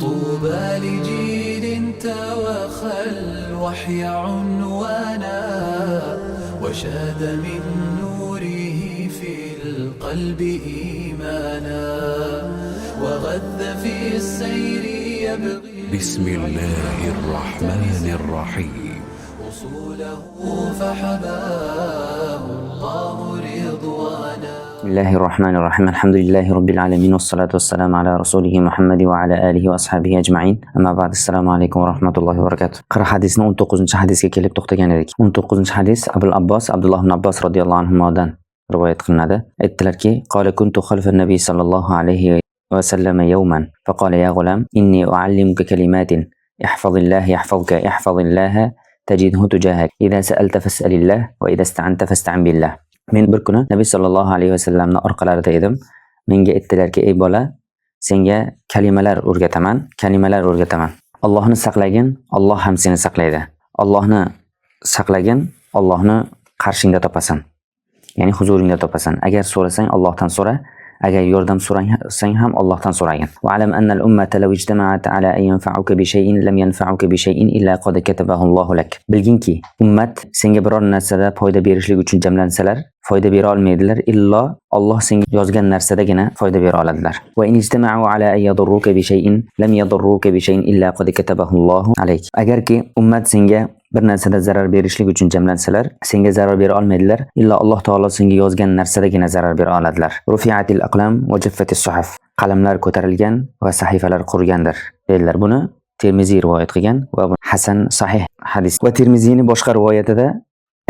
طوبى لجيل تواخى الوحي عنوانا وشاد من نوره في القلب إيمانا وغذ في السير يبغي بسم الله الرحمن الرحيم. وصوله فحباه الله رضوانا. بسم الله الرحمن الرحيم. الحمد لله رب العالمين، والصلاة والسلام على رسوله محمد وعلى آله وأصحابه أجمعين. أما بعد، السلام عليكم ورحمة الله وبركاته. 40 hadisni 19-hadisga kelib to'xtagan edik. 19-hadis Abul Abbos Abdulloh ibn Abbos roziyallohu anhudan rivoyat qilinadi. Aytdilarki: قال كنت خلف النبي صلى الله عليه وسلم يوما فقال يا غلام إني أعلمك كلمات احفظ الله يحفظك احفظ الله تجده تجاهك إذا سألت فاسأل الله وإذا استعنت فاستعن بالله. Men bir kuni Nabiy sollallohu alayhi vasallamni orqalarida edim. Menga aytdilarki: "Ey bola, senga kalimalar o'rgataman, kalimalar o'rgataman. Allohni saqlagin, Alloh ham seni saqlaydi. Allohni saqlagin, Allohni qarshingda topasan. Ya'ni huzuringda topasan. Agar so'rasang, Allohdan so'ra, agar yordam so'rasang ham Allohdan so'ragin. واعلم أن الأمة لو اجتمعت على أن ينفعوك بشيء لم ينفعوك بشيء إلا قد كتبه الله لك. Bilginki, ummat senga biror narsada foyda berishlik uchun jamlansalar, foyda bera olmaydilar, illo Alloh senga yozgan narsadagina foyda bera oladilar. وإن اجتمعوا على أن يضروك بشيء لم يضروك بشيء إلا قد كتبه الله عليك. Agarki ummat senga bir narsada zarar berishlik uchun jamlansalar, senga zarar bera olmaydilar, illo Alloh taolo senga yozgan narsadagina zarar bera oladilar. رفعت الأقلام وجفت الصحف. Qalamlar ko'tarilgan va sahifalar qurigandir, dedilar. Buni Termiziy rivoyat qilgan va bu hasan sahih hadis. Va Termiziyni boshqa rivoyatida: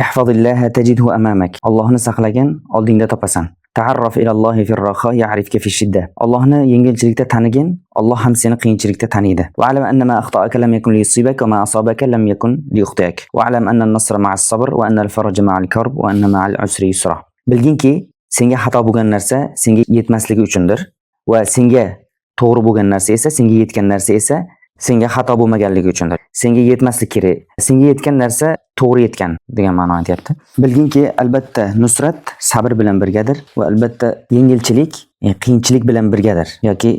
احفظ الله تجده أمامك. Allohni saqlagin, oldingda topasan. تعرف إلى الله في الرخاء يعرفك في الشدة. Allohni yengilchilikda tanigin, Alloh ham seni qiyinchilikda taniydi. واعلم أن ما أخطأك لم يكن ليصيبك وما أصابك لم يكن ليخطئك. واعلم أن النصر مع الصبر وأن الفرج مع الكرب وأن مع العسر يسرا. Bilginki, senga xato bo'lgan narsa senga yetmasligi uchundir va senga to'g'ri bo'lgan narsa esa, senga yetgan narsa esa senga xato bo'lmaganligi uchundir. Senga yetmaslik kerak. Senga yetgan narsa to'g'ri yetgan degan ma'no aytyapti. Bilginki, albatta nusrat sabr bilan birgadir va albatta yengilchilik qiyinchilik bilan birgadir yoki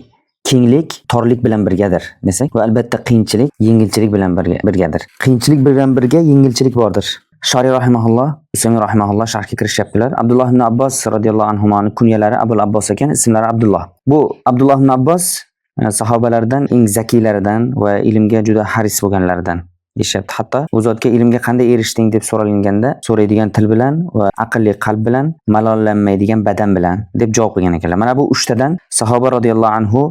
kenglik torlik bilan birgadir desak va albatta qiyinchilik yengilchilik bilan birgadir. Qiyinchilik bilan birga yengilchilik bordir. Shori rahimahulloh, Usaymin rahimahulloh sharhga kirishyaptilar. Abdulloh ibn Abbos radhiyallohu anhumoni kunyalari Abul Abbos ekan, ismlari Abdulloh. Bu Abdulloh ibn Abbos sahobalardan eng zakiylaridan va ilmga juda haris bo'lganlaridan deyishyapti. Hatto u zotga ilmga qanday erishding deb so'ralganda, so'raydigan til bilan va aqlli qalb bilan, malollanmaydigan badan bilan deb javob qilgan ekanlar. Mana bu uchtadan sahoba radhiyallohu anhu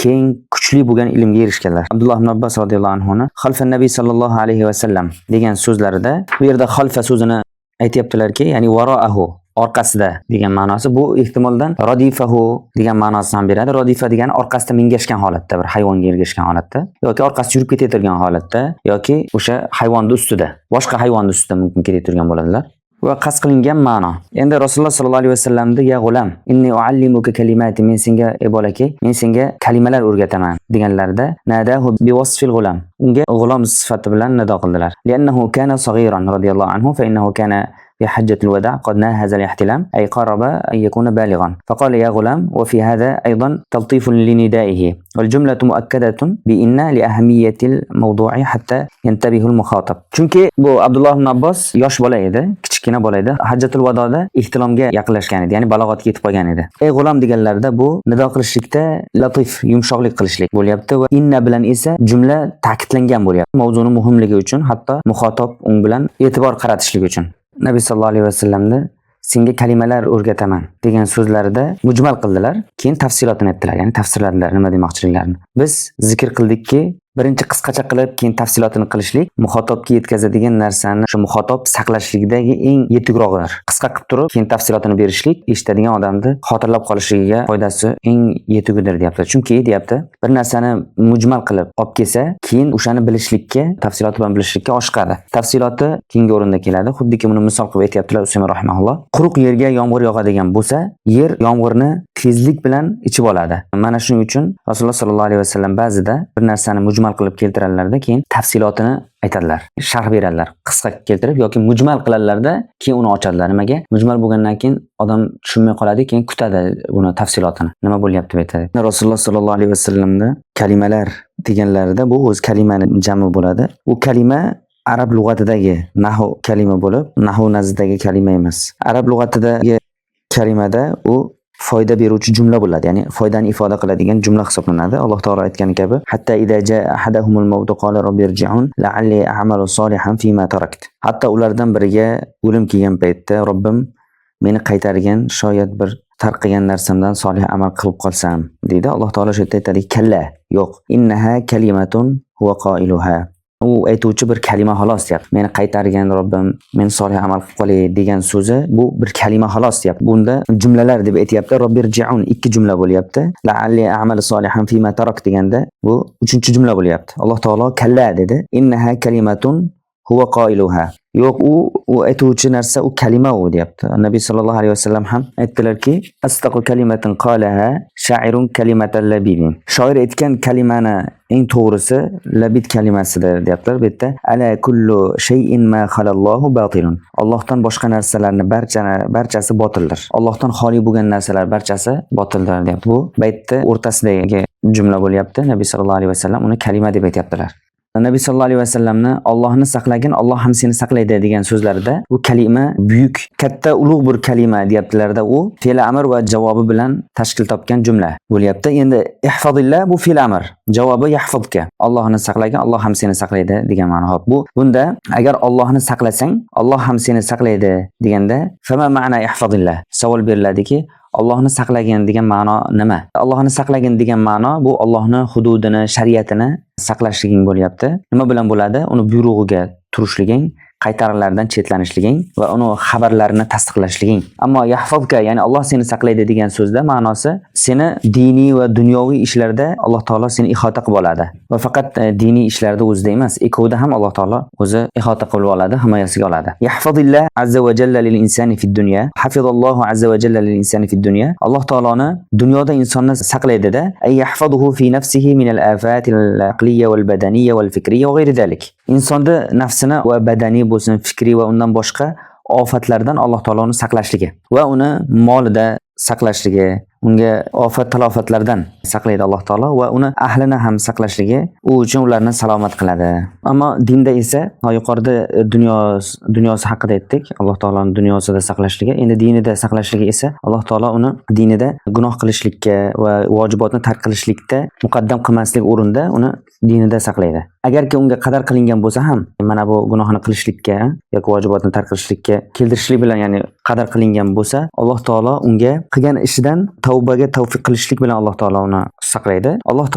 keng, kuchli bo'lgan ilmga erishganlar. Abdulloh ibn Abbos radhiyallohu anhuni خلف النبي صلى الله alayhi va sallam degan so'zlarida bu yerda خلف so'zini aytyaptilarki, ya'ni وراءه, orqasida degan ma'nosi. Bu ehtimoldan رديفه degan ma'nosini ham beradi. رديف degani orqasida mingashgan holatda, bir hayvonga ergashgan holatda yoki orqasida yurib ketayotgan holatda yoki o'sha hayvonni ustida, boshqa hayvonni ustida mumkin ketayotgan bo'ladilar. Va qasd qilingan ma'no. Endi Rasululloh sollallohu alayhi vasallamda يا غلام إني أعلمك كلمات, men senga, ey bolakay, men senga kalimalar o'rgataman deganlarida ناداه بوصف الغلام. Unga g'ulom sifati bilan nido qildilar. لأنه كان صغيرا رضي الله عنه فإنه كان في حجة الوداع قد ناهز الاحتلام أي قارب أن يكون بالغا فقال يا غلام. وفي هذا أيضا تلطيف لندائه، والجملة مؤكدة بإن لأهمية الموضوع حتى ينتبه المخاطب. Chunki bu Abdulloh ibn Abbos yosh bola edi, kichkina bola edi. Hajjatul vadoda ehtilomga yaqinlashgan edi, ya'ni balog'atga yetib qolgan edi. Ey g'ulom deganlarida bu nido qilishlikda latif, yumshoqlik qilishlik bo'lyapti va إن bilan esa jumla ta'kidlangan bo'lyapti. Mavzuni muhimligi uchun, hatto muxotob un bilan e'tibor qaratishlik uchun. Nabiy sallallohu alayhi vasallamni senga kalimalar o'rgataman degan so'zlarida mujmal qildilar, keyin tafsilotini aytdilar, ya'ni tafsirladilar nima demoqchiliklarini. Biz zikr qildikki, birinchi qisqacha qilib, keyin tafsilotini qilishlik muxotobga yetkazadigan narsani o'sha muxotob saqlashlikdagi eng yetukrog'idir. Qisqa qilib turib, keyin tafsilotini berishlik eshitadigan odamni xotirlab qolishligiga foydasi eng yetugidir deyapti. Chunki deyapti, bir narsani mujmal qilib olib kelsa, keyin o'shani bilishlikka, tafsiloti bilan bilishlikka oshiqadi. Tafsiloti keyingi o'rinda keladi. Xuddiki buni misol qilib aytyaptilar Usaymin rahimahulloh. Quruq yerga yomg'ir yog'adigan bo'lsa, yer yomg'irni tezlik bilan ichib oladi. Mana shuning uchun Rasululloh sollallohu alayhi vasallam ba'zida bir narsani mujmal Mujmal qilib keltiradilarda, keyin tafsilotini aytadilar, sharh beradilar. Qisqa keltirib yoki mujmal qiladilarda, keyin uni ochadilar. Nimaga? Mujmal bo'lgandan keyin odam tushunmay qoladi, keyin kutadi buni tafsilotini. Nima bo'lyapti bu yerda? Rasululloh sollallohu alayhi vasallamda kalimalar deganlarida bu o'z kalimani jami bo'ladi. U kalima arab lug'atidagi nahu kalima bo'lib, nahu nazdidagi kalima emas. Arab lug'atidagi kalimada u foyda beruvchi jumla bo'ladi, ya'ni foydani ifoda qiladigan jumla hisoblanadi. Alloh taolo aytgani kabi: "Hatta idza jaa ahadahumul mawtu qala robbi irji'un la'alli a'malu solihan fima tarakt." Hatto ulardan biriga o'lim kelgan paytda, "Robbim, meni qaytargin, shoyat bir tark qilgan narsamdan solih amal qilib qolsam", deydi. Alloh taolo shu yerda aytadi: "Kalla, yo'q. Innaha kalimatun huwa qailuha." U aytuvchi bir kalima xolos deyapti. Meni qaytargin Robbim, men solih amal qilib qolay degan so'zi bu bir kalima xolos deyapti. Bunda jumlalar deb aytyapti. Robbirji'un ikki jumla bo'lyapti. La'alli a'malu solihan fima tarak deganda bu uchinchi jumla bo'lyapti. Alloh taolo kalla dedi. Innaha kalimatun huwa qailuha. Yo'q, u aytuvchi narsa u kalima u deyapti. Nabiy sallallohu alayhi vasallam ham aytdilarki: "Astaqu kalimatin qalaha sha'irun kalimatan labidin." Shoir aytgan kalimani eng to'g'risi labid kalimasidir deyaptilar. Bu yerda ala kullu shay'in ma khalallahu batilun. Allohdan boshqa narsalarni barchasi botildir. Allohdan xoli bo'lgan narsalar barchasi botildir deyapti. Bu baytni o'rtasidagi jumla bo'lyapti. Nabiy sallallohu alayhi vasallam uni kalima deb aytyaptilar. Nabiy sallallohu alayhi vasallamni "Allohni saqlagin, Alloh ham seni saqlaydi" degan so'zlarida bu kalima buyuk, katta, ulug' bir kalima deyaptilarda, u fe'l amr va javobi bilan tashkil topgan jumla bo'lyapti. Endi ihfazillah bu fe'l amr, javobi yahfazka. Allohni saqlagin, Alloh ham seni saqlaydi degan ma'no. Hop, bu bunda agar Allohni saqlasang, Alloh ham seni saqlaydi deganda, fama ma'na ihfazillah? Savol beriladiki, Allohni saqlagin degan ma'no nima? Allohni saqlagin degan ma'no bu Allohni hududini, shariatini saqlashliging bo'lyapti. Nima bilan bo'ladi? Uni buyrug'iga turishliging, qaytariqlardan chetlanishliging va uni xabarlarini tasdiqlashliging. Ammo yahfazka, ya'ni Alloh seni saqlaydi degan so'zda ma'nosi seni diniy va dunyoviy ishlarda Alloh taolo seni ihota qilib oladi. Va faqat diniy ishlarda o'zida emas, ikkovida ham Alloh taolo o'zi ihota qilib oladi, himoyasiga oladi. Yahfazillah azza va jalla lil insani fid dunya. Hafizallohu azza va jalla lil insani fid dunya. Alloh taoloni dunyoda insonni saqlaydida, ay yahfazuhu fi nafsihi min al afatil aqliyya wal badaniyya wal fikriyya va g'ayri zalik. Insonni nafsini va badaniy bo'lsin, fikriy va undan boshqa ofatlardan Alloh taolo uni saqlashligi va uni molida saqlashligi, unga ofat talofatlardan saqlaydi Alloh taolo va uni ahlini ham saqlashligi, u uchun ularni salomat qiladi. Ammo dinda esa yuqorida dunyosi haqida aytdik. Alloh taoloning dunyosida saqlashligi, endi dinida saqlashligi esa Alloh taolo uni dinida gunoh qilishlikka va vojibotni tark qilishlikda muqaddam qilmaslik o'rnida uni dinida saqlaydi. Agarki unga qadar qilingan bo'lsa ham, mana bu gunohni qilishlikka yoki vojibotni tark qilishlikka keltirishlik bilan, ya'ni qadar qilingan bo'lsa, Alloh taolo unga qilgan ishidan tavbaga tavfiq qilishlik bilan Alloh taolo uni saqlaydi. Alloh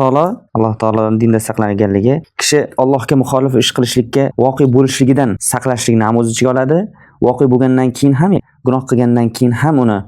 taolo dinda saqlanganligi kishi Allohga muxolif ish qilishlikka voqe bo'lishligidan saqlashlikni ham o'z ichiga oladi. Voqe bo'lgandan keyin ham, gunoh qilgandan keyin ham uni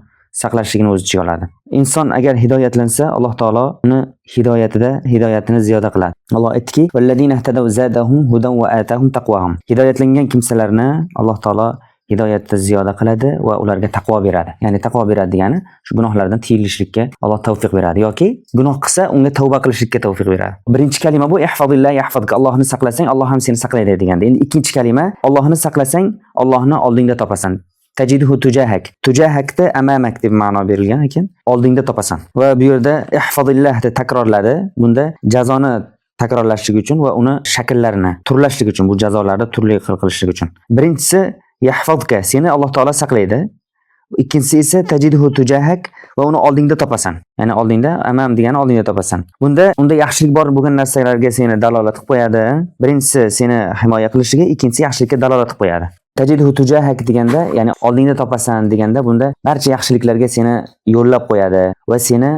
saqlashligini o'z ichiga oladi. Inson agar hidoyatlansa, Alloh taolo uni hidoyatida hidoyatini ziyoda qiladi. Alloh aytdiki: "Vallazina ihtadav zadahum hudan va atahum taqvahum." Hidoyatlangan kimsalarni Alloh taolo hidoyatda ziyoda qiladi va ularga taqvo beradi. Ya'ni taqvo beradi degani shu gunohlardan tiyilishlikka Alloh tavfiq beradi yoki gunoh qilsa unga tavba qilishlikka tavfiq beradi. Birinchi kalima bu ihfazillah yahfazka. Allohni saqlasang, Alloh ham seni saqlaydi deganda. Endi ikkinchi kalima: Allohni saqlasang, Allohni oldingda topasan. Tajidhu tujahak. Tujahakda amamak deb ma'no berilgan ekan. Oldingda topasan. Va bu yerda ihfazillah deb takrorladi. Bunda jazoni takrorlashlik uchun va uni shakllarini turlashlik uchun, bu jazolarni turli xil qilishlik uchun. Birinchisi yahfazka, seni Alloh taolo saqlaydi. Ikkinchisi esa tajidhu tujahak va uni oldingda topasan. Ya'ni oldingda, amam degani oldingda topasan. Bunda unda yaxshilik bor bo'lgan narsalarga seni dalolat qilib qo'yadi. Birinchisi seni himoya qilishiga, ikkinchisi yaxshilikka dalolat qilib qo'yadi. Tajidhu tujahak deganda, ya'ni oldingda topasan deganda, bunda barcha yaxshiliklarga seni yo'llab qo'yadi va seni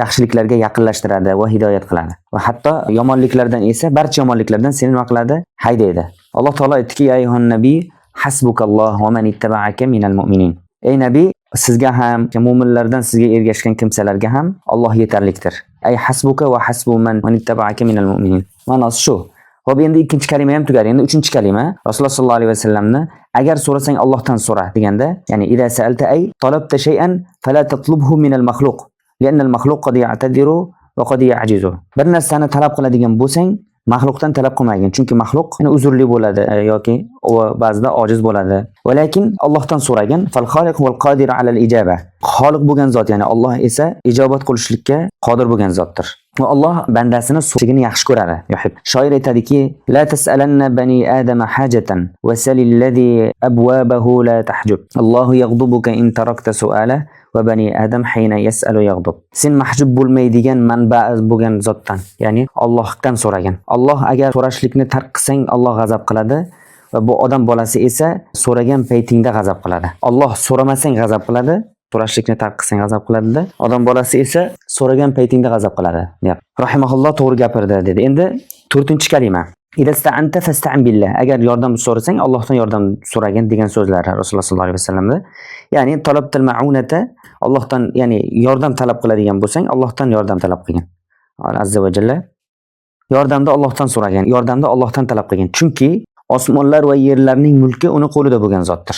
yaxshiliklarga yaqinlashtiradi va hidoyat qiladi. Va hatto yomonliklardan esa barcha yomonliklardan seni nima qiladi? Haydaydi. Alloh taolo aytdiki: "Ya ayyuhan nabiy hasbukalloh va man ittaba'aka minal mu'minin." Ey nabiy, sizga ham, mo'minlardan sizga ergashgan kimsalarga ham Alloh yetarlikdir. Ay hasbuka va hasbu man ittaba'aka minal mu'minin. Ma'nosi shu. Xo'p, endi ikkinchi kalima ham tugadi. Endi uchinchi kalima Rasululloh sollallohu alayhi vasallamni agar so'rasang Allohdan so'ra deganda, ya'ni idza sa'alta ay talabta shay'an fala tatlubhu minal makhluq. Lianna al-makhluq qad ya'tadiru va qad ya'jizu. Bir narsani talab qiladigan bo'lsang, Maxluqdan talab qilmagin, chunki maxluq yani uzrli bo'ladi yoki ba'zida ojiz bo'ladi. Va lekin Allohdan so'ragin. Fal xoliq val qodir alal ijaba. Xoliq bo'lgan zot, ya'ni Alloh esa ijobat qilishlikka qodir bo'lgan zotdir. Va Alloh bandasini so'rashligini yaxshi ko'radi. Yuhib. Shoir aytadiki: La tas'alanna bani adama hajatan wa salillazi abwabahu la tahjub. Allohu yaghdubuka in tarakta su'ala va bani adam hayna yas'alu yaghdub. Sen mahjub bo'lmaydigan manba bo'lgan zotdan, ya'ni Allohdan so'ragin. Alloh agar so'rashlikni tark qilsang, Alloh g'azab qiladi va bu odam bolasi esa so'ragan paytingda g'azab qiladi. Alloh so'ramasang g'azab qiladi, so'rashlikni tark qilsang g'azab qiladida. Odam bolasi esa so'ragan paytingda g'azab qiladi, deyapti. Rahimahulloh to'g'ri gapirdi dedi. Endi 4-kalima. Idza ista'anta fasta'in billah. Agar yordam so'rasang, Allohdan yordam so'ragin degan so'zlar Rasululloh sollallohu alayhi vasallamda. Ya'ni talabtul ma'unata, Allohdan, ya'ni yordam talab qiladigan bo'lsang, Allohdan yordam talab qilgin. Azza va jalla yordamda Allohdan so'ragan, yordamda Allohdan talab qilgin. Chunki osmonlar va yerlarning mulki uni qo'lida bo'lgan zotdir.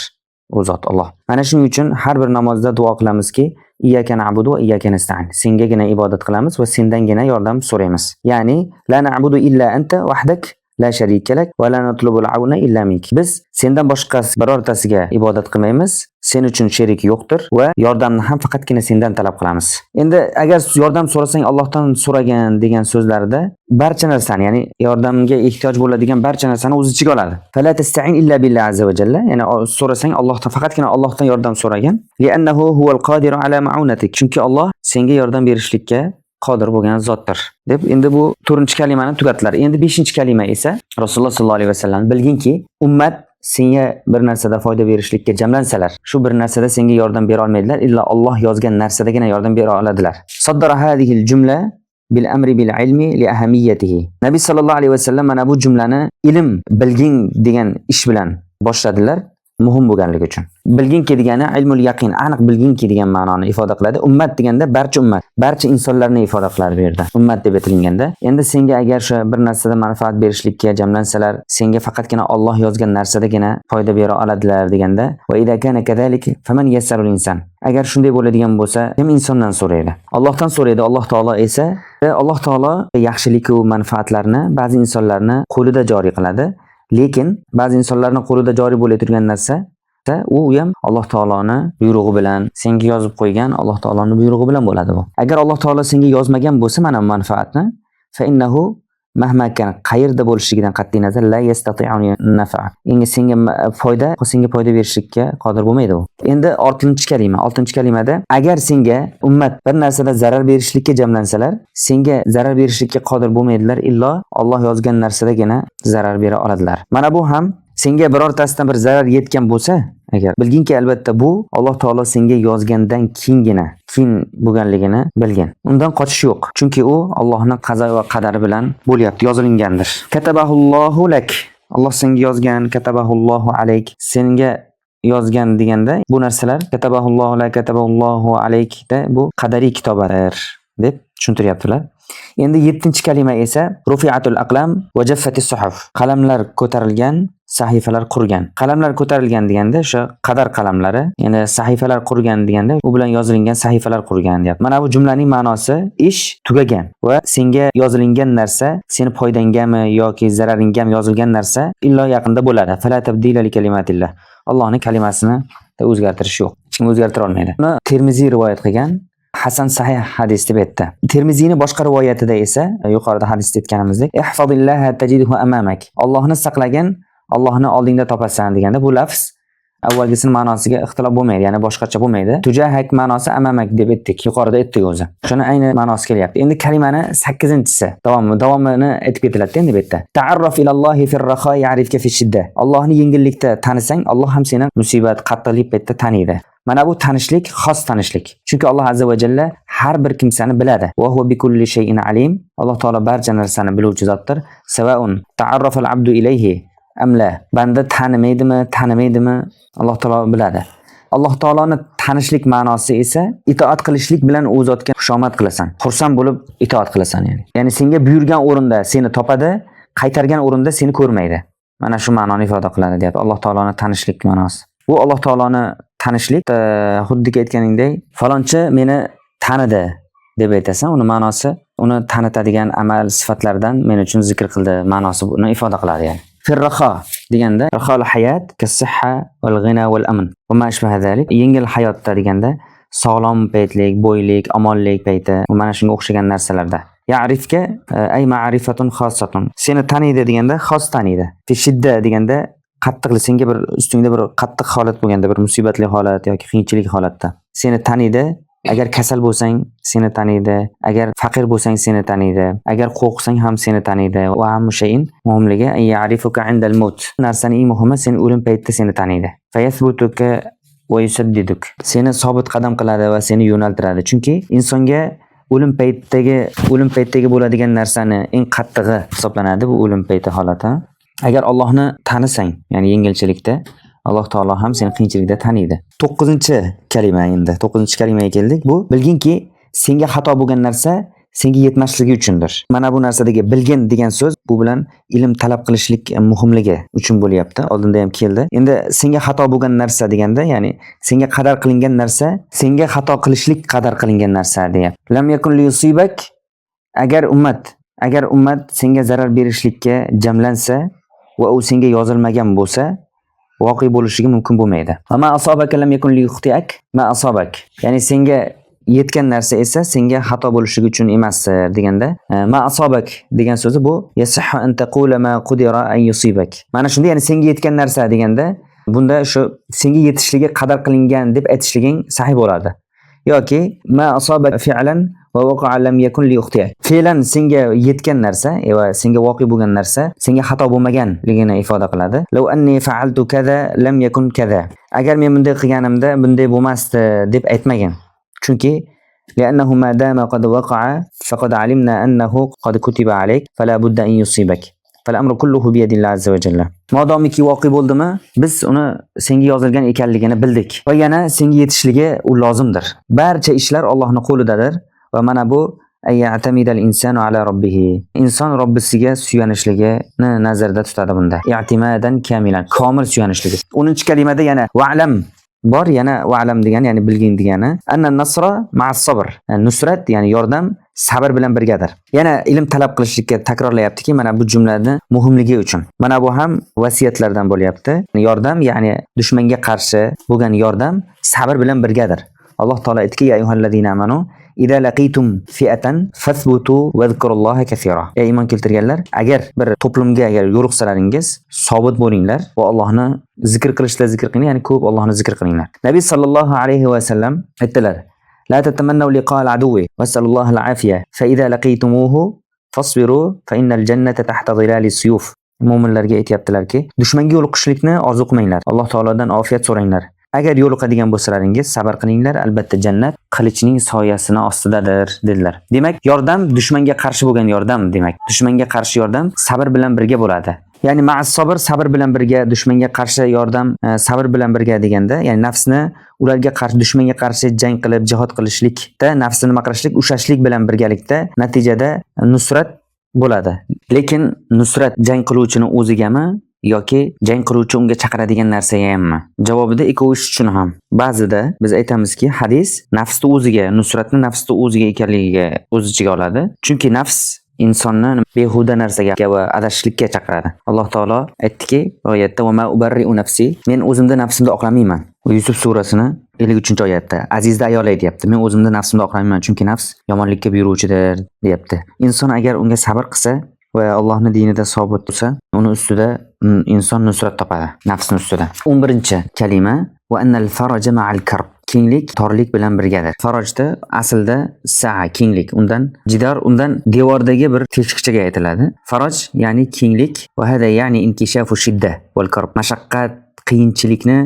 U zot Alloh. Mana shuning uchun har bir namozda duo qilamizki, iyyaka na'budu va iyyaka nasta'in. Sengagina ibodat qilamiz va sendangina yordam so'raymiz. Ya'ni la na'budu illa anta wahdak la sharika lak va la natlubul auna illa mink. Biz sendan boshqa birortasiga ibodat qilmaymiz. Sen uchun sherik yo'qdir va yordamni ham faqatgina sendan talab qilamiz. Endi agar yordam so'rasang Allohdan so'ragan degan so'zlarida barcha narsani, ya'ni yordamga ehtiyoj bo'ladigan barcha narsani o'z ichiga oladi. Fala tasta'in illa billah azza va jalla. Ya'ni so'rasang Allohdan, faqatgina Allohdan yordam so'ragan. Li'annahu huval qodiru ala ma'unatik. Chunki Alloh senga yordam berishlikka qodir bo'lgan zotdir deb endi bu 4-kalimani tugatdilar. Endi 5-kalima esa Rasululloh sollallohu alayhi vasallam bilginki, ummat senga bir narsada foyda berishlikka jamlansalar, shu bir narsada senga yordam bera olmaydilar, illa Alloh yozgan narsadagina yordam bera oladilar. Saddara hadhihi jumla bil amri bil ilmi li ahamiyatihi. Nabiy sallallohu alayhi vasallam mana bu jumlani ilm bilgin degan ish bilan boshladilar, muhim bo'lganligi uchun. Bilginki degani ilmul yaqin, aniq bilginki degan ma'noni ifoda qiladi. Ummat deganda barcha ummat, barcha insonlarni ifoda qiladi bu yerda. Ummat deb aytilganda, endi senga agar shu bir narsada manfaat berishlikka jamlansalar, senga faqatgina Alloh yozgan narsadagina foyda bera oladilar deganda, va idza kana kadhalik faman yasalul insan. Agar shunday bo'ladigan bo'lsa, kim insondan so'raydi? Allohdan so'raydi. Alloh taolo esa, Alloh taolo yaxshilik va manfaatlarni ba'zi insonlarni qo'lida joriy qiladi. Lekin ba'zi insonlarning qo'lida joriy bo'la turgan narsa u ham Alloh taoloni buyrug'i bilan, senga yozib qo'ygan Alloh taoloning buyrug'i bilan bo'ladi bu. Agar Alloh taolo senga yozmagan bo'lsa mana bu manfaatni, fa innahu mahma kana, qayerda bo'lishligidan qat'iy nazar, la yastati'u nafa. Endi senga foyda, senga foyda berishlikka qodir bo'lmaydi u. Endi 6-kalima, 6-kalimada agar senga ummat bir narsada zarar berishlikka jamlansalar, senga zarar berishlikka qodir bo'lmaydilar, illo Alloh yozgan narsadagina zarar bera oladilar. Mana bu ham senga birortasidan bir zarar yetgan bo'lsa, agar bilginki, albatta bu Alloh taolo senga yozgandan keyingina keyin bo'lganligini bilgin. Undan qochish yo'q. Chunki u Allohning qazo va qadari bilan bo'lyapti, yozilingandir. Katabahullohu lak. Alloh senga yozgan, katabahullohu alayk. Senga yozgan deganda bu narsalar katabahullohu lak, katabahullohu alaykda bu qadariy kitobadir deb tushuntiryaptilar. Endi 7-kalima esa rufi'atul aqlam va jaffatis suhuf. Qalamlar ko'tarilgan, sahifalar qurgan. Qalamlar ko'tarilgan deganda o'sha qadar qalamlari, ya'ni sahifalar qurgan deganda u bilan yozilingan sahifalar qurgan deyapti. Mana bu jumlaning ma'nosi ish tugagan va senga yozilingan narsa seni foydangami yoki zararingami yozilgan narsa illo yaqinda bo'ladi. Fala tabdila li kalimatillah. Allohning kalimasini o'zgartirish yo'q. Hech kim o'zgartira olmaydi. Buni Termiziy rivoyat qilgan. Hasan sahih hadis deb aytdi. Termiziyning boshqa rivoyatida esa yuqorida hadisda aytganimizdek, ihfazillaha tajidhu amamak. Allohni saqlagin, Allohni oldingda topasan deganda bu lafz avvalgisini ma'nosiga ixtilof bo'lmaydi, ya'ni boshqacha bo'lmaydi. Tujahak ma'nosi amamak deb aytdik, yuqorida aytdik o'zi. Shuni ayni ma'nosi kelyapti. Endi kalimani 8-inchisi davomini aytib ketiladi endi bu yerda. Ta'arraf ilallohi fir-raho ya'rifka fi-shidda. Allohni yengillikda tanisang, Alloh ham seni musibat, qattiqlik paytida taniydi. Mana bu tanishlik xos tanishlik. Chunki Alloh azza va jalla har bir kimsani biladi. Va huwa bikulli shay'in alim. Alloh taolo barcha narsani biluvchi zotdir. Savaun ta'arrafa al-abdu ilayhi am la. Banda tanimaydimi, tanimaydimi, Alloh taolo biladi. Alloh taoloni tanishlik ma'nosi esa itoat qilishlik bilan u zotga xushomad qilasan. Xursand bo'lib itoat qilasan ya'ni. Ya'ni senga buyurgan o'rinda seni topadi, qaytargan o'rinda seni ko'rmaydi. Mana shu ma'noni ifoda qiladi deyapti. Alloh taoloni tanishlik ma'nosi. Bu Alloh taoloni tanishlik, xuddiki aytganingdek, falonchi meni tanidi. deb aytasan, uni ma'nosi uni tanitadigan amal sifatlardan men uchun zikr qildi ma'nosi buni ifoda qiladi ya'ni. Firraho deganda raxol hayat kas-sihha val g'ina val amn va ma ashbaha zalik. Yengil hayotda deganda sog'lom paytlik, boylik, omonlik payti va mana shunga o'xshagan narsalarda. Ya'rifka ay ma'rifatun xossatun. Seni taniydi deganda xos taniydi. Fi shidda deganda qattiqlik, senga bir ustingda bir qattiq holat bo'lganda, bir musibatli holat yoki qiyinchilik holatda seni taniydi. Agar kasal bo'lsang seni taniydi, agar faqir bo'lsang seni taniydi, agar qo'rqsang ham seni taniydi. Va hamma shayin muhimligi ya'rifuka indal maut. Narsaning eng muhimi seni o'lim paytida seni taniydi. Fayasbutuka va yusaddiduk. Seni sobit qadam qiladi va seni yo'naltiradi. Chunki insonga o'lim paytidagi bo'ladigan narsani eng qattig'i hisoblanadi bu o'lim payti holati. Agar Allohni tanisang, ya'ni yengilchilikda, Alloh taolo ham seni qiyinchilikda taniydi. 9-kalima endi. 9-kalimaga keldik. Bu bilginki, senga xato bo'lgan narsa senga yetmasligi uchundir. Mana bu narsadagi bilgin degan so'z bu bilan ilm talab qilishlik muhimligi uchun bo'lyapti. Oldinda ham keldi. Endi senga xato bo'lgan narsa deganda, ya'ni senga qadar qilingan narsa, senga xato qilishlik qadar qilingan narsa deyapti. Lam yakun liyusibak, agar ummat senga zarar berishlikka jamlansa va u senga yozilmagan bo'lsa, voqe bo'lishligi mumkin bo'lmaydi. Va ma asabaka lam yakun liyukhtiak, ma asabak. Ya'ni senga yetgan narsa esa senga xato bo'lishligi uchun emas deganda, ma asabak degan so'zi bu yasihhu an taqula ma qudira an yusibak. Mana shunda, ya'ni senga yetgan narsa deganda, bunda shu senga yetishligi qadar qilingan deb aytishliging sahih bo'ladi. Yoki ma asabak fi'lan va waqa'a lam yakun liyukhtiak. Fe'lan senga yetgan narsa va senga voqe bo'lgan narsa senga xato bo'lmaganligini ifoda qiladi. Law anni fa'altu kaza lam yakun kaza. Agar men bunday qilganimda bunday bo'lmasdi deb aytmagin. Chunki لأنه ما دام قد وقع فقد علمنا أنه قد كتب عليك فلا بد أن يصيبك. فالأمر كله بيد الله عز وجل. Modomiki voqe bo'ldimi, biz uni senga yozilgan ekanligini bildik. Va yana senga yetishligi u lozimdir. Barcha ishlar Allohning qo'lidadir va mana bu ay ya'tamidal insanu ala robbihi. Inson Robbisiga suyanishligini nazarda tutadi bunda. I'timadan kamilan, komil suyanishligi. 10-kalimada yana va'lam bor, yana va'lam degani, ya'ni bilgin degani. Anna nasra ma'as sabr. Nusrat, ya'ni yordam sabr bilan birgadir. Yana ilm talab qilishlikka takrorlayaptiki, mana bu jumlani muhimligi uchun. Mana bu ham vasiyatlardan bo'lyapti. Yordam, ya'ni dushmanga qarshi bo'lgan yordam sabr bilan birgadir. Alloh taolo aytdiki: "Ya ayyuhallazina amanu idza laqitum fi'atan fathbutu wadhkurulloha kaseera." Ey iymon keltirganlar, agar bir to'plumga agar yo'liqsalaringiz, sobit bo'linglar va Allohni zikr qilishda zikr qilinglar, ya'ni ko'p Allohni zikr qilinglar. Nabiy sallallohu alayhi va sallam aytdilar: "La tatamannaw liqa'al aduwwi was'alulloha al-afiya fa idza laqitumuhu fasbiru fa innal jannata tahta zilali suyuf." Mo'minlarga aytyaptilarki, dushmanga yo'liqishlikni orzu qilmanglar. Alloh taolodan ofiyat so'ranglar. Agar yo'liqadigan bo'lsalaringiz, sabr qilinglar, albatta jannat qilichning soyasini ostidadir, dedilar. Demak, yordam dushmanga qarshi bo'lgan yordam demak. Dushmanga qarshi yordam sabr bilan birga bo'ladi. Ya'ni ma'as sabr, sabr bilan birga dushmanga qarshi yordam, sabr bilan birga deganda, ya'ni nafsni ularga qarshi, dushmanga qarshi jang qilib jihod qilishlikda nafsni nima qilishlik, ushlashlik bilan birgalikda natijada nusrat bo'ladi. Lekin nusrat jang qiluvchini o'zigami yoki jang qiluvchi unga chaqiradigan narsaga hammi? Javobida ikkovi ish uchun ham. Ba'zida biz aytamizki, hadis nafsni o'ziga, nusratni nafsni o'ziga ekanligiga o'z ichiga oladi. Chunki nafs insonni behuda narsaga va adashishlikka chaqiradi. Alloh taolo aytdiki oyatda: "Va ma ubarri'u nafsi", men o'zimni nafsimni oqlamayman. Bu Yusuf surasini 53-oyatda Azizda ayol aytyapti. Men o'zimni nafsimni oqlamayman, chunki nafs yomonlikka buyuruvchidir, deyapti. Inson agar unga sabr qilsa va Allohning dinida sobit bo'lsa, uni ustida inson nusrat topadi, nafsni ustida. 11-kalima: va annal faraja ma'al karb. Kenglik torlik bilan birgadir. Farajda aslida saa kenglik, undan jidor, undan devordagi bir teshikchaga aytiladi. Faraj ya'ni kenglik va hada ya'ni inkishafu shidda wal karb. Mashaqqat, qiyinchilikni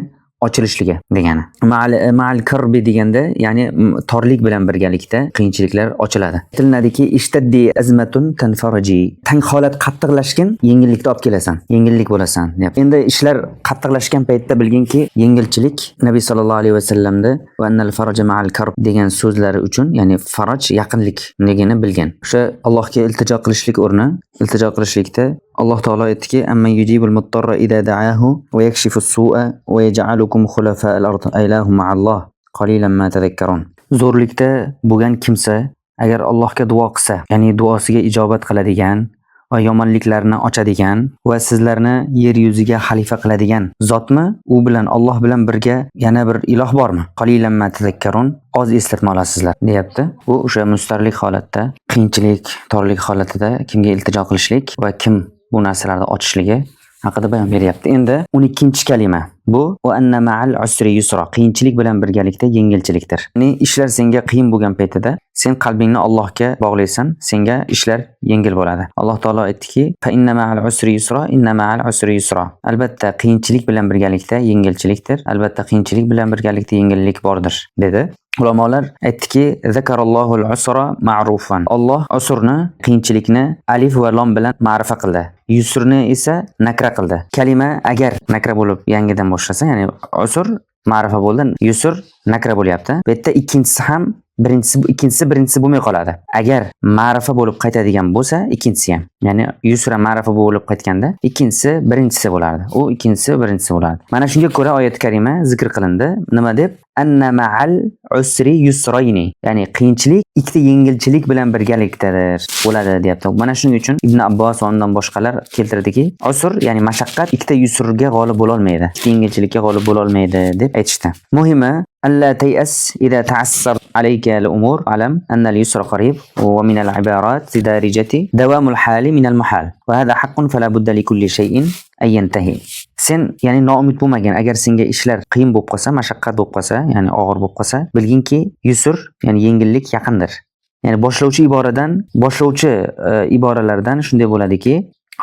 ochilishligi degani. Ma'al karbi deganda, ya'ni torlik bilan birgalikda qiyinchiliklar ochiladi. Aytiladiki, ishtaddi azmatun tanfaraji. Tang holat qattiqlashgan, yengillikni olib kelasan, yengillik bo'lasan, deyapti. Endi ishlar qattiqlashgan paytda bilginki, yengilchilik Nabiy sallallohu alayhi vasallamda va annal faraja ma'al karb degan so'zlari uchun, ya'ni faraj yaqinlikligini bilgan. O'sha Allohga iltijo qilishlik o'rni, iltijo qilishlikda Alloh taolo aytdiki: "Amman yujibul muttarra idza da'ahu va yakshifu as-su'a va yaj'alukum khulafa'al ard, a ilahum ma'alloh qalilan ma tadhakkarun." Zo'rlikda bo'lgan kimsa Agar Allohga duo qilsa, ya'ni duosiga ijobat qiladigan va yomonliklarni ochadigan va sizlarni yer yuziga xalifa qiladigan zotmi? U bilan, Alloh bilan birga yana bir iloh bormi? Qalilan ma tazakkarun, oz eslatma olasizlar, deyapti. Bu o'sha mustarlik holatda, qiyinchilik, torlik holatida kimga iltijo qilishlik va kim bu narsalarni ochishligi haqida bayon beryapti. Endi 12-kalima. Bu va anna ma'al usri yusra. Qiyinchilik bilan birgalikda yengilchilikdir. Ya'ni ishlar senga qiyin bo'lgan paytida sen qalbingni Allohga bog'laysan, senga ishlar yengil bo'ladi. Alloh taolo aytdiki: "Fa inna ma'al usri yusra, inna ma'al usri yusra." Albatta qiyinchilik bilan birgalikda yengilchilikdir. Albatta qiyinchilik bilan birgalikda yengillik bordir, dedi. Ulamolar aytdiki: "Zakarallohul usra ma'rufan." Alloh usrni, qiyinchilikni alif va lom bilan ma'rifa qildi. Yusrni esa nakra qildi. Kalima agar nakra bo'lib yangidan boshlasa, ya'ni usr ma'rifa bo'ldi, yusr nakra bo'lyapti. Bu yerda ikkinchisi ham birinchisi, ikkinchisi birinchisi bo'lmay qoladi. Agar ma'rifa bo'lib qaytadigan bo'lsa, ikkinchisi ham, ya'ni yusra ma'rifa bo'lib qaytganda, ikkinchisi birinchisi bo'lardi. U ikkinchisi birinchisi bo'lardi. Mana shunga ko'ra oyat karima zikr qilindi. Nima deb? Anna ma'al usri yusrayni. Ya'ni qiyinchilik ikkita yengilchilik bilan birgalikdadir, bo'ladi deyapti. Mana shuning uchun Ibn Abbos va undan boshqalar keltirdiki, usr, ya'ni mashaqqat ikkita yusrga g'olib bo'la olmaydi. Ikkita yengilchilikka g'olib bo'la olmaydi deb aytishdi. Muhimi alla tayas idza ta'assar alayka al-umur, alam anna al-yusra qarib wa min al-ibarat darijati dawamul hali min al-muhal wa hadha haqqun fala budda li kulli shay'in ay yantahi. Sen, ya'ni, noumid bo'lmagin. Agar senga ishlar qiyin bo'lib qolsa, mashaqqat bo'lib qolsa, ya'ni og'ir bo'lib qolsa, bilginki, yusr, ya'ni yengillik yaqindir. Ya'ni boshlovchi iboradan, boshlovchi iboralardan shunday bo'ladiki,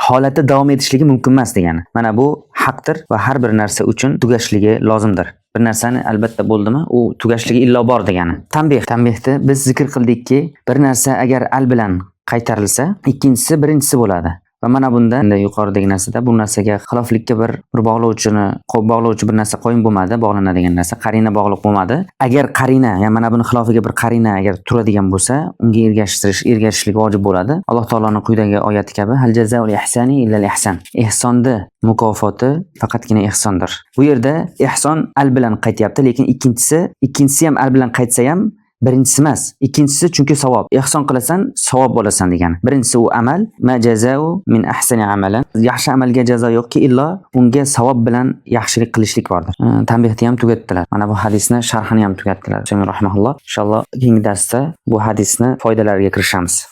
holatda davom etishligi mumkin emas degani. Mana bu haqdir va har bir narsa uchun tugashligi lozimdir. Bir narsani albatta bo'ldimi, u tugashligi illo bor degani. Tanbeh. Tanbehda biz zikr qildikki, bir narsa agar al bilan qaytarilsa, ikkinchisi birinchisi bo'ladi. Va mana bunda, endi yuqoridagi narsada bu narsaga xiloflikka bir bog'lovchini, bog'lovchi bir narsa qoyim bo'lmadi, bog'lanadigan narsa, qarina bog'liq bo'lmadi. Agar qarina, ya'ni mana buni xilofiga bir qarina agar turadigan bo'lsa, unga ergashishlik vojib bo'ladi. Alloh taoloning quyidagi oyati kabi: "Hal jazaul ihsani illal ihsan." Ihsonni mukofoti faqatgina ihsondir. Bu yerda ihson al bilan qaytyapti, lekin ikkinchisi ham al bilan qaytsa ham birinchisi emas. Ikkinchisi, chunki savob. Ihson qilasan, savob olasan degani. Birinchisi u amal, ma jazau min ahsani amalan. Yaxshi amalga jazo yo'qki, illo unga savob bilan yaxshilik qilishlik bordir. Tanbehni ham tugatdilar. Mana bu hadisni sharhini ham tugatdilar. Rahimahulloh. Inshaalloh keyingi darsda bu hadisni foydalariga kirishamiz.